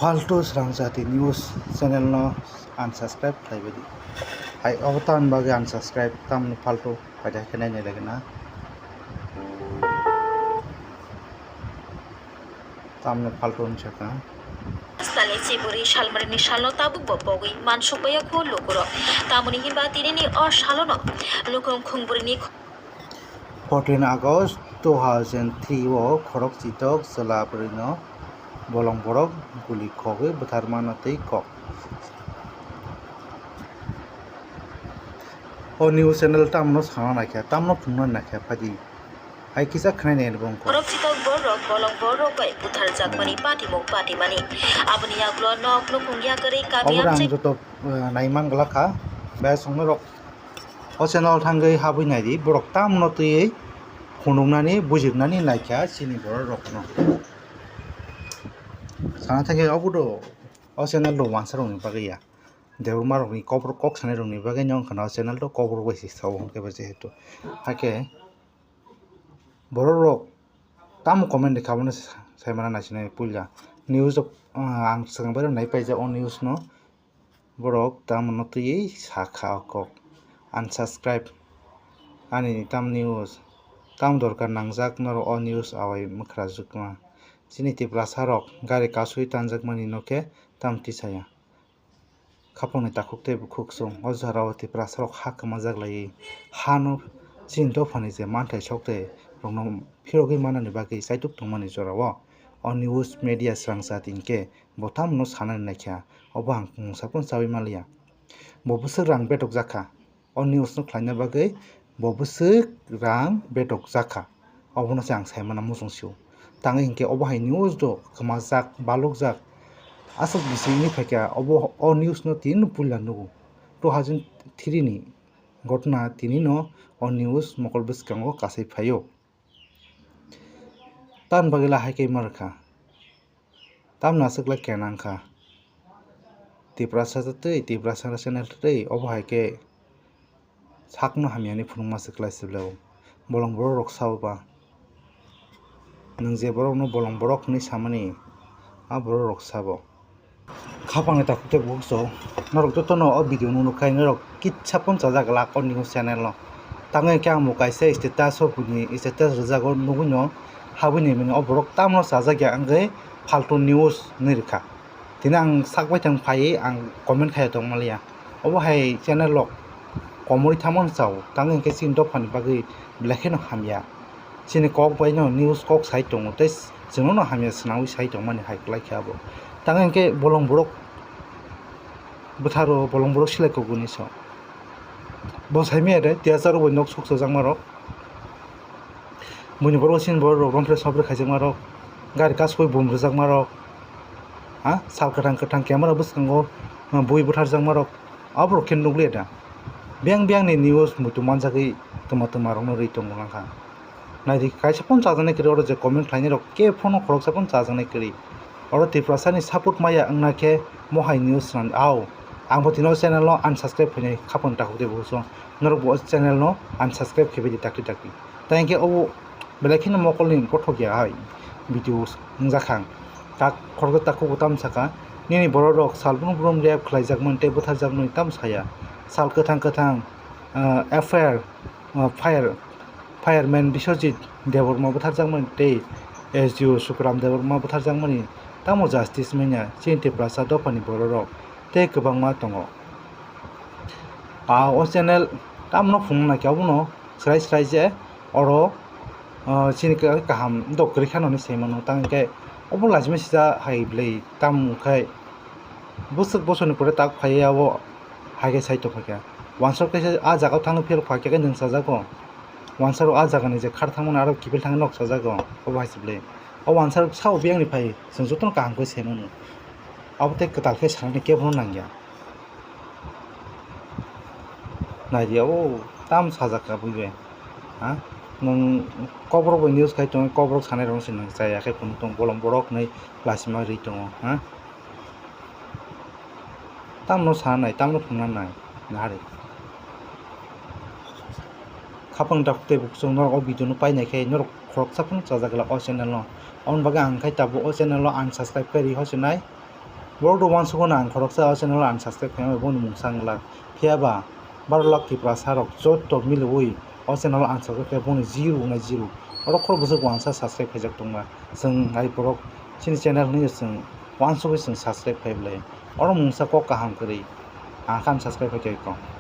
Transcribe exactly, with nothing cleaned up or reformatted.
Faltu Srang Jati News channel no unsubscribe khlai bai di. Hai, obo tamni bagwi unsubscribe, tamni faltu paida khe nainai lagina. Tamni faltu wngkha. Salni chiburi salmarini salno tabukbo pogwi mansukbaiya kho lukurok. Tamoni hinba tinini o salono nukhung khungburini fourteen August two thousand three o khorok chitok chwla bwrwino bolong borok guli khogwi bwtharmano tei kok. O news channel tamno sana naikha, tamno phungna naikha, phaidi. Hai kisa khwnai nai bo wngkha. Borok chitok borok bolong borok bai butharjakmani patimung patimani. Aboni yagulo nok nukhung yakarwi kami obo rang amchai joto, eh, naimang glakha, bai songno rok. O channel thangwi habwi naidi, borok tamno twiwi phunuknani, bujiknani naikha chini borok rokno. Sana thangwi obo do, o channel do wansa rokni bagwi ya. Debbarma rokni kok, kok sanai rokni bagwi no wngkha na o channel do kok rok bai se sao hwnkhe bo jehetu. Hakhe borok rok tamo comment rikha abono sa-, saimano naisinai puila. News rok, ah, ang swkang bairok naipaijak o news no. Borok tamo no twiwi sakha o kok. Unsubscribe ani tam news. Tam dorkar nangjak norok o news awai mwkhrajwkma. Chini Tiprasa rok gari kasui tanjakmani no khe tam tisaya. Khapangni takhuk tei bukhuk chwng o jorao Tiprasa rok ha kwmajak laiwi hano chini dophani je manthai sok tei rokno phirogwi manani bagwi chaituk tongmani jorao o news media srangsa tini khe bo tamno sanani naikha, obo ang mungsa phano chaui manliya. Bo bwswk rang betok jakha. O news no khlaina bagwi bo bwswk rang betok jakha, obono se ang saimano muchung sio. Tangwi hinkhe obo hai news do kwmajak, balukjak, aswk bising wngwi phaikha. Obo o news no tini no puila nugo, two thousand three ni ghotna, tini no o news mokol bwskango kasai phaio. Tamni bagwi la hai khe ma rwkha. Tamni aswk lai khe nang kha. Tiprasa tei Tiprasa channel tei obo hai khe sakno hamya hinwi phunukma se kwlai se belai o. Bolong borok rok sabo ba. Nwng je borokno bolong borok hinwi samani, a borok rok sabo. Khapangni takhuk tei bukhuk chwng. Norok jotono o video no nukha, norok kitsa phano chajak glak o news channel no. Tamo hinkhe ang bo kaisa status o buini status rwjago nugui no habui ni mani o borok tamno chajak ya wngwi faltu news hinwi rwkha. Tini ang sak baithang phaiwi ang comment khaiya tongmaliya. Obo hai channel rok komorwi tamo chao, tamo hinkhe chini dophani bagwi belai kheno hamya. Chini kok baino news kok sai tongo tei chwngno no hamya swnamwi sai tongmani hai kwlai khe abo. Tamo hinkhe bolong borok bwtharo bolong borok silai kok hwnwi sa. Bo saimaya de tiyacharo bai nok sukchajakma rok. Buini borok chini borok rok romphre sopre khaijakma rok. Gari kasui bum rwjakma rok. Ha? Sal kwthang kwthang camera bwskango, uh, bui butharjakma rok. Aborok khe nukliya da. Biyang biyang ni news muitu manjagwi twma twma rokno rwi tongo langkha. Naidi kaisa phano chajaknai kwrwi oro je comment khlainai rok khe phano khoroksa phano chajaknai kwrwi. Oro Tiprasa ni support maya wngna khe mohai news swnam ao. Ang bo tino channel no unsubscribe khainai khapang takhuk tei bo song. Norok bo channel no unsubscribe khe bai di dakti dakti. Tai hinkhe obo belai kheno mokol ni bothok ya hai video wngjakha. Tak khoroksa takhuk bo tamo saka. Nini borok rok sal brum brum rape khlaijakmani tei butharjakmani tamo saya. Sal kwthang kwthang, ah, F I R, ah, fire, fireman Biswajit Debbarma butharjakmani tei S D O Sukuram Debbarma butharjakmani tamo justice manya chini Tiprasa dophani borok rok tei kwbangma tongo. Ah, o channel tamno phunukna khe abono srai srai je oro, ah, chini kaham dok kwrwi khano hinwi sai mano. Tamo hinkhe obo lachimai sijak hai bwlai tamo khai bwswk bosoni pore tak phaiya o hai khe sai tongphaikha. Wansok kaisa ah jagao thangwi phiyok phaikhe nwng sajago. Wansarok ah jagani je khar thangmani aro kiphil thangwi nok sajago. Obo hai se bwlai. O wansarok sao biyangni phai chwng jotono kaham khe sai mano. Abo tei kwtal khe sanani kebono nangya. Naidi abo tam sajak ka bui bai. Ha? Nwng kokrok bai news khai tongo, kokrok sanai rok se nwng chaya khe phunuk tongo, bolong borok hinwi lachima rwi tongo, ha? Tamno sanai, tamno phunuknai, nahari. Khapang tak tei buksong norok o video no painai khe norok khoroksa phano chajak glak o channel no. Aboni bagwi ang khai tabuk o channel no unsubscribe khe ri hosinai. Borok do uansukgo na ang khoroksa o channel unsubscribe khaima boni mungsa wng glak. Phiya ba baro lakh Tiprasa rok joto miliwi o channel unsubscribe khe boni zero wngnai zero. Oro khorok bwswk uansa subscribe khaijak tongma. Chwng hai borok chini channel hwnwi chwng uansugwi chwng subscribe khai bwlai. Oro mungsa kok kaham kwrwi. Ang khe unsubscribe khai tongkha.